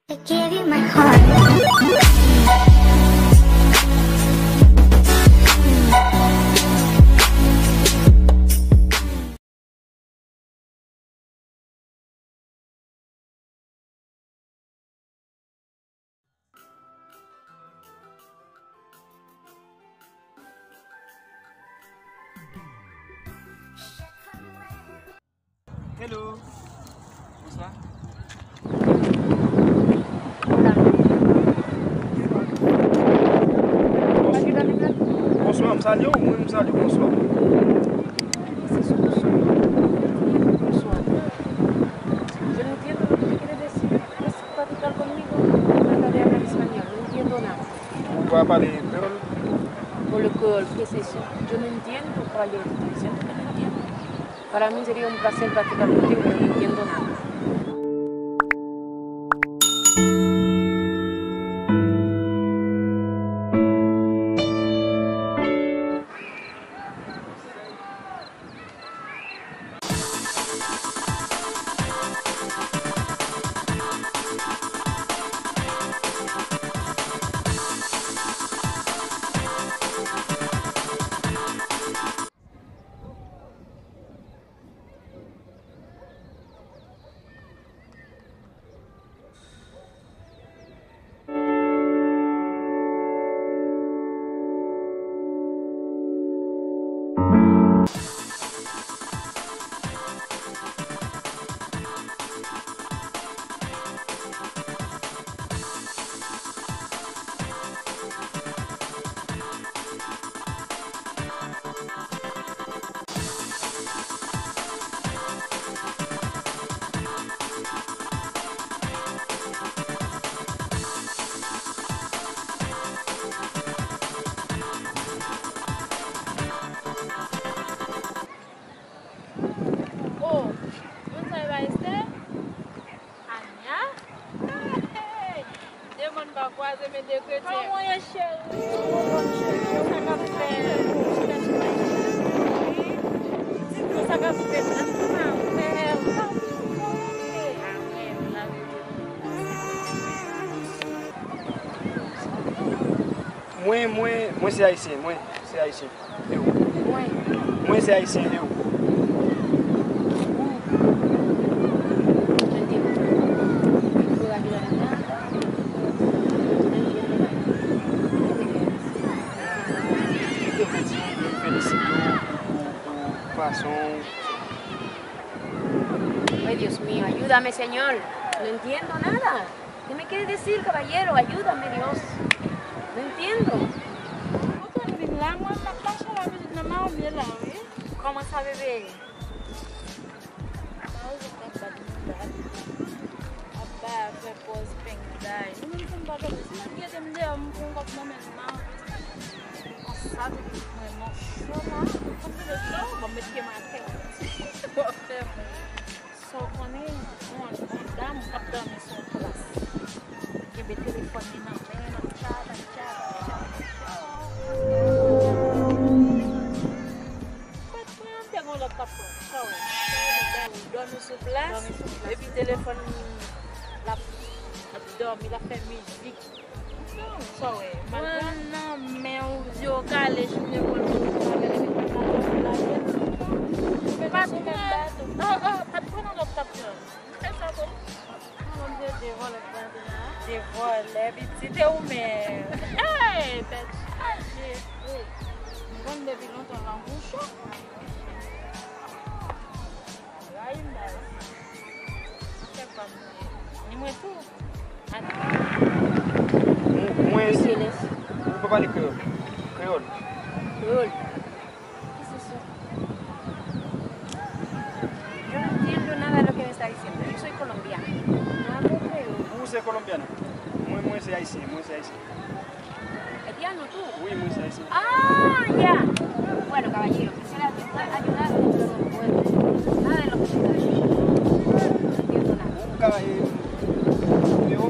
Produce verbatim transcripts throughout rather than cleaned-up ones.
I give you my heart. Hello. Bonswa. Bonswa, m salye w, mwen m salye w, bonswa. Bonswa. Yo no entiendo lo que me quiere decir. Es practicar conmigo. Trata de hablar español. No entiendo nada. Ou pa pale kreyòl? Por el kreyòl, ¿qué es eso? Yo no entiendo cuál es. Siento que no entiendo. Para mí sería un placer practicar contigo, pero no entiendo nada. Oh, moun sa e pa Esther? Anya? Hey! De moun pa kwaze, men de kretyen. Kòman w ye, cheri? Ou konn, cheri, sa k ap fèt? Di m sa k ap fèt la. Sa k ap fèt? Sa k ap fèt? Ah, mwen, la. Mwen, mwen, mwen se ayisyen, mwen se ayisyen. E ou? Mwen. Mwen se ayisyen, e ou? Yo te di, yo felisite w pou, pou fason. Ay, Dios mío, ayúdame, Señor. No entiendo nada. ¿Qué me quiere decir, caballero? Ayúdame, Dios. No entiendo. Ou konn vin la, mwen, m ap mache la, vin nan Marmye la, wi. Kòman sa, bebe? Mari w ap bat mouda. Ap bay fè pòz pengday. Ou menm, si m pa gade, si m ap gade m deyò, m pran kòb nan men l, m a konsa, depi mwen, mwen cho la. Kòm se de cho, bon, m met pye m atè. Bon, fè mwen. Sa w konnen, yon, yon dam k ap dòmi sou yon plas. Li kenbe telefòn li nan men l, ap tchat, ap tchat, ap tchat, ap tchat. Patwon an te gen lòt patwon. Sa w wè? Dòmi sou plas, dòmi sou plas, epi telefòn li, l ap, l ap dòmi, l ap fè mizik. Sa w wè? Pran nan men w, je w kale, chouke kò l, kò l kale, epi l kale, l kale. Patwon an, ah, ah, patwon an lòt t ap pran. Fè sa pou m. Mwen se de vòlè k pral vin la. De vòlè, pitit, e ou menm? Hey, tèt chaje. Wi. M konn depi lontan, langou cho. Rayi m, baz. Kèk pa m. Ni mwen tou. Mwen, mwen, ou pa pale kreyòl? Kreyòl. Kreyòl. ¿Qué es eso? Yo no entiendo nada de lo que me está diciendo. Yo soy colombiana. No hablo creol. Ou se kolonbyana? Mwen, mwen se ayisyen, mwen se ayisyen. Haitiano tú? Wi, mwen se ayisyen. Ah, ya. Bueno, caballero, quisiera ayudar, pero no puedo. Nada de lo que me está diciendo. No entiendo nada. Ou ka, eh, nimewo?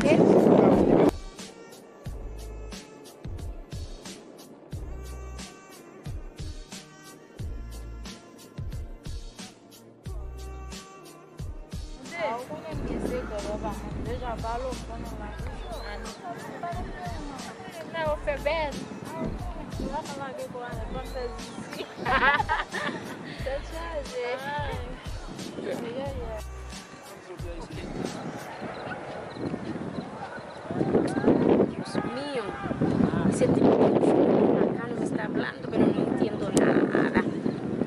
¿Qué? Ou ka nimewo? Ah, ou konnen m gen sekrè, papa. Deja pale w konnen la. Nèg yo fè bèl. Ou pa ka lage kò a nèg, pa fè zizi. Tèt chaje. Ay. Ay, ay, ay. Dios mío, ese tipo de acá no me está hablando, pero no entiendo nada.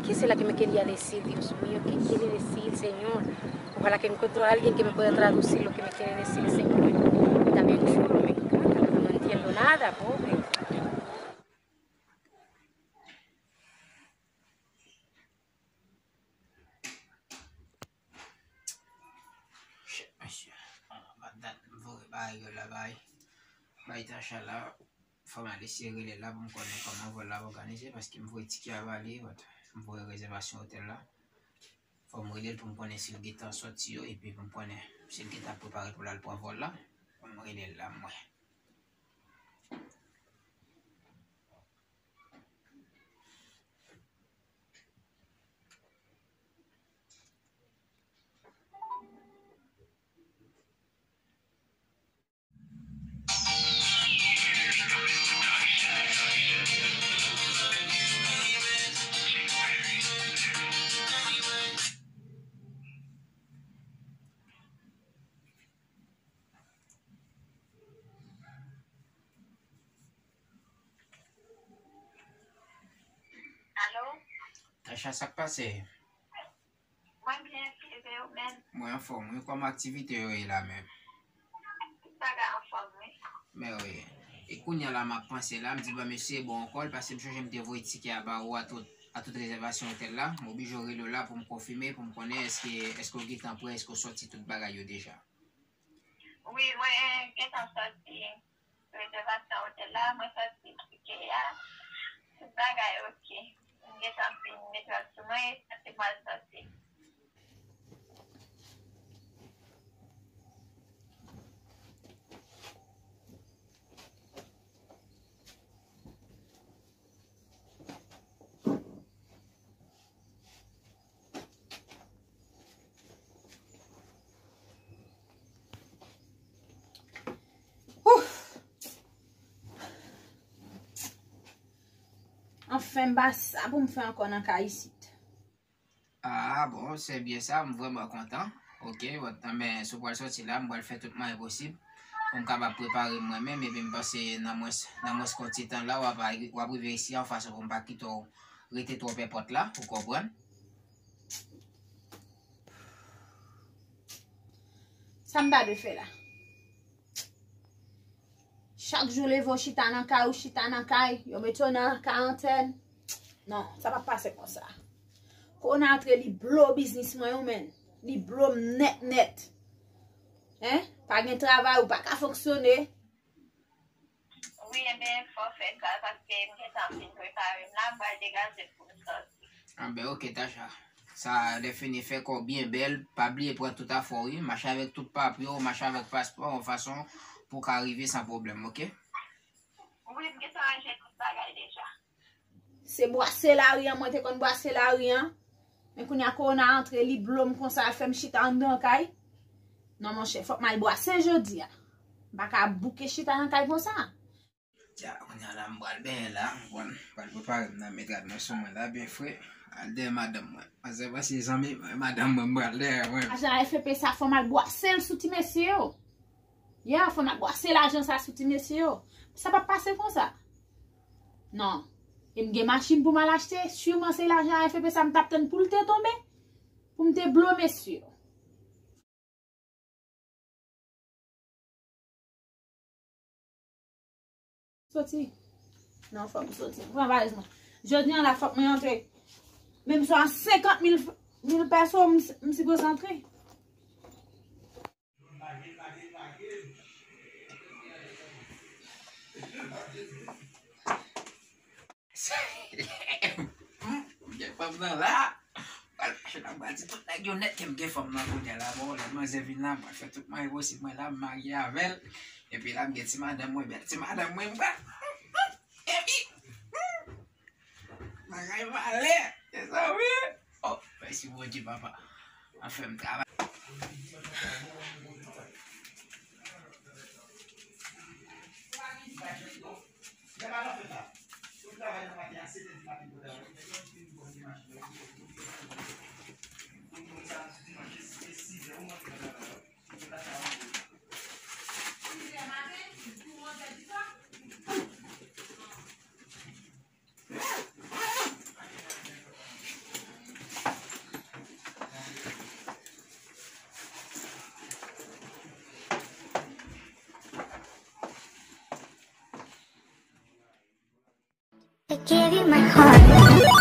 ¿Qué será que me quería decir, Dios mío? ¿Qué quiere decir, Señor? Ojalá que encuentre a alguien que me pueda traducir lo que me quiere decir, Señor. Está bien chulo, me encanta, pero no entiendo nada, pobre. Shit, mesye. Ah, pa dat m voye bagay yo la bay. Bay Tacha la. Fò m al eseye rele l la pou m konnen kòman vòl la ap òganize, paske m voye tikè a ba li, but m voye rezèvasyon otèl la. Fò m rele l pou m konnen si l gentan sòti yo, epi pou m konnen si l gentan prepare pou l al pran vòl la. Fò m rele l la, mwen. Alo? Tacha, sa k pase? Mwen byen, Filipe, ou menm? Mwen anfòm, wi. Kòman aktivite yo ye la menm? Tout bagay anfòm, wi. Mèwèye. E kounye a la, m ap panse la, m di, ban m eseye ba w yon kòl, paske m sonje m te voye tikè a ba ou a tout, a tout rezèvasyon otèl la. M oblije rele w la pou m konfime, pou m konnen èske, èske w gentan prè, èske w sòti tout bagay yo deja. Wi, mwen gentan sòti rezèvasyon otèl la, mwen sòti tikè a, tout bagay oke. M gentan fin mete lòd sou mwen, e se mwen sòti. Ouf! Anfen, m pa sa pou m fè ankò nan kay isit. Ah, bon, se byen sa, m vrèman kontan. Oke, bon, men si w pral sòti la, m pral fè tout mwayen posib pou m kapab prepare m mwen menm, epi m panse nan mwens, nan mwens yon ti tan la, w ap, w ap rive isi an fason pou m pa kite w rete twò pè pòt la, ou konprann? Sa m ta dwe fè la? Chak jou leve w chita nan kay, ou chita nan kay, yo mete w nan karantèn. Non, sa p ap pase konsa. Kowona antre, li blo biznis mwen yo, menn. Li blo m nèt, nèt. Hein? Pa gen travay, ou pa ka fonksyone. Wi, enben, fò fè sa, paske m gentan fin prepare m la, m pral degaje pou m sòti. Anben, oke, Tacha. Sa, lè fini, fè kò w byen bèl, pa bliye pran tout afè w, wi. Mache avèk tout papye w, mache avèk paspò w, yon fason pou w ka rive san pwoblèm, oke? Wi, m gentan ranje tout bagay deja. Se bwase lari an, mwen te konn bwase lari an. Men kounye a kowona antre, li blo m konsa, fè m chita anndan kay. Non, monchè, fòk m al bwase jodi a. M pa ka bouke chita nan kay konsa. Dja, kounye a la, m pral benyen la, m pral, pral prepare m nan, met rad mwen sou mwen la, byen fre. Al dèyè madanm mwen. Paske, paske zanmi mwen, madanm mwen, m pral dèyè mwen. Lajan F E P sa, fò m al bwase l sou ti mesye yo. Ya, fò m al bwase lajan sa sou ti mesye yo. Sa p ap pase konsa. Non. E m gen machin pou m al achte, siman se lajan F E P sa m t ap tann pou l te tonbe, pou m te blo mesye yo. Soti. Non, fòk m soti. Pran valiz mwen. Jodi an la, fòk mwen antre. Menm si a senkant mil, mil peso, m, m sipoze antre. Gen fanm nan la. Pral mache la, pral di tout nèg yo nèt ke m gen fanm nan kounye a la. Bon, lè manzè vin la, m pral fè tout mwayen posib mwen la, m marye avè l. Epi la, m gen ti madanm mwen, bèl ti madanm mwen, m pral. Epi, bagay malè, mezanmi. Oh, mèsi Bondye, papa. Anfen, m travay. Give you my heart.